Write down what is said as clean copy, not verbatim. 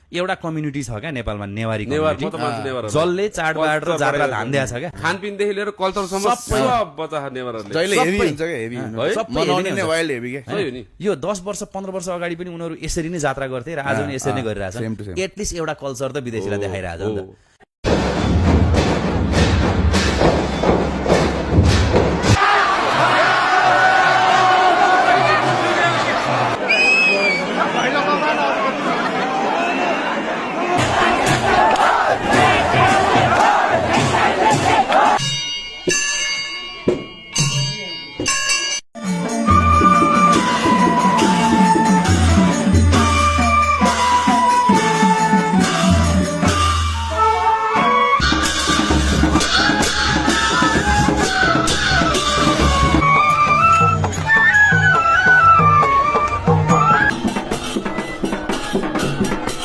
एउटा कम्युनिटी छ क्या नेपालमा, नेवारी नेवार म कम्युनिटी, त मान्छे नेवार जसले चाडबाड र जात्रा धान्दिया छ क्या। खानपिनदेखि लिएर कल्चरसम्म सब बच्चा नेवारहरूले जहिले हेभी हुन्छ क्या, हेभी मनाउने नै वाइल्ड हेभी क्या। सही हो नि। यो 10 वर्ष 15 वर्ष अगाडि पनि उनीहरू यसरी नै जात्रा गर्थे र आज पनि यसरी नै गरिरहेछ। same to same। एटलिस्ट एउटा कल्चर त विदेशीलाई देखाइरहेछ नि त।